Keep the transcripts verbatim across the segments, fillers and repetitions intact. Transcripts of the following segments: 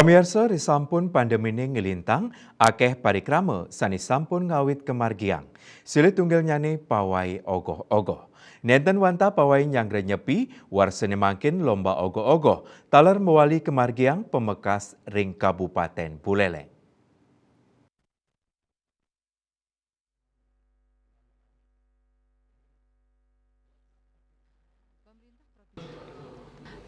Pamirsa, risampun pandemine nglintang, akeh parikrama sane sampun ngawit kamargiang. Silih tunggilnyane pawai ogoh-ogoh. Nenten wantah pawai nyanggra nyepi, warsane mangkin lomba ogoh-ogoh taler mawali kamargiang pamekas ring Kabupaten Buleleng.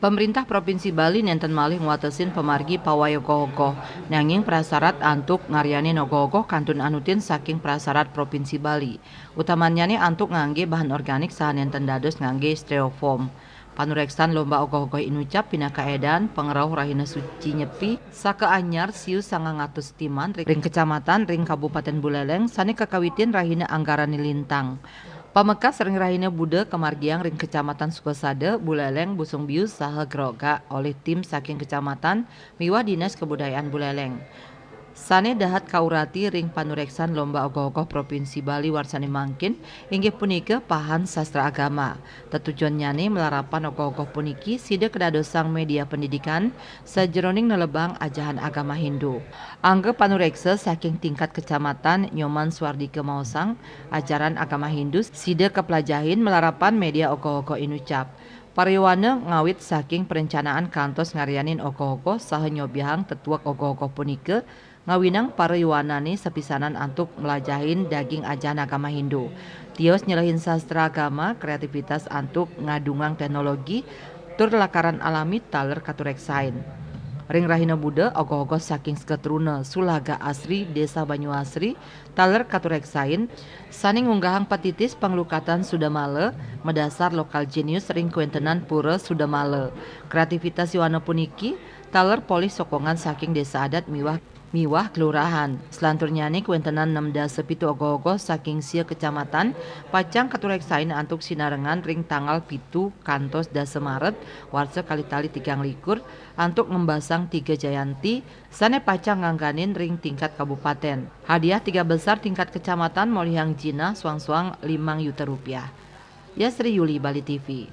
Pemerintah Provinsi Bali nenten malih ngwatesin pamargi pawai ogoh-ogoh, nanging prasarat antuk ngaryanin ogoh-ogoh kantun anutin saking prasarat Provinsi Bali. Utamannyane antuk ngangge bahan organik saha nenten dados ngangge styrofoam. Panureksan lomba ogoh-ogoh inucap pinaka edan pangrauh Rahina Suci Nyepi, saka anyar siu sangang atus timan ring kecamatan ring Kabupaten Buleleng sane kakawitin rahina Anggarane lintang. Pamekas ring rahina Buda kamargiang ring Kecamatan Sukasada, Buleleng, Busung Biu, saha Grogak olih tim saking kecamatan miwah Dinas Kebudayaan Buleleng. Sane dahat kaurati ring panureksan lomba ogoh-ogoh Provinsi Bali warsane mangkin inggih punika pahan sastra agama. Tetujonnyane malarapan ogoh-ogoh puniki sida kadadosang media pendidikan sajeroning nelebang ajahan agama Hindu. Angga panureksa saking tingkat kecamatan Nyoman Suardika maosang, ajaran agama Hindu sida kaplajahin malarapan media ogoh-ogoh inucap. Para yowana ngawit saking perencanaan kantos ngaryanin ogoh-ogoh saha nyobiahang tetuek ogoh-ogoh punika, ngawinang para yowanane sapisanan antuk mlajahin daging ajahan agama Hindu. Tios nyelehin sastra agama, kreativitas antuk ngadungang teknologi, tur lakaran alami taler katureksain. Ring rahina Buda, ogoh-ogoh saking Seketruna, Sulaga Asri, Desa Banyuasri, taler katureksain, sane ngunggahang patitis panglukatan Sudamala, madasar lokal jenius ring kawentenan Pura Sudamala. Kreativitas yowana puniki, taler polih sokongan saking desa adat miwah, miwah kelurahan. Selanturnyane kawentenan nem dasa pitu ogoh-ogoh saking sia kecamatan, pacang katureksain antuk sinarengan ring tanggal pitu kantos dasa Maret, warsa kalih tali tigang likur, antuk ngembasang Tiga Jayanti, sane pacang ngangganin ring tingkat kabupaten. Hadiah tiga besar tingkat kecamatan molihang jinah soang-soang limang yuta rupiah. Yasri Yuli, Bali T V.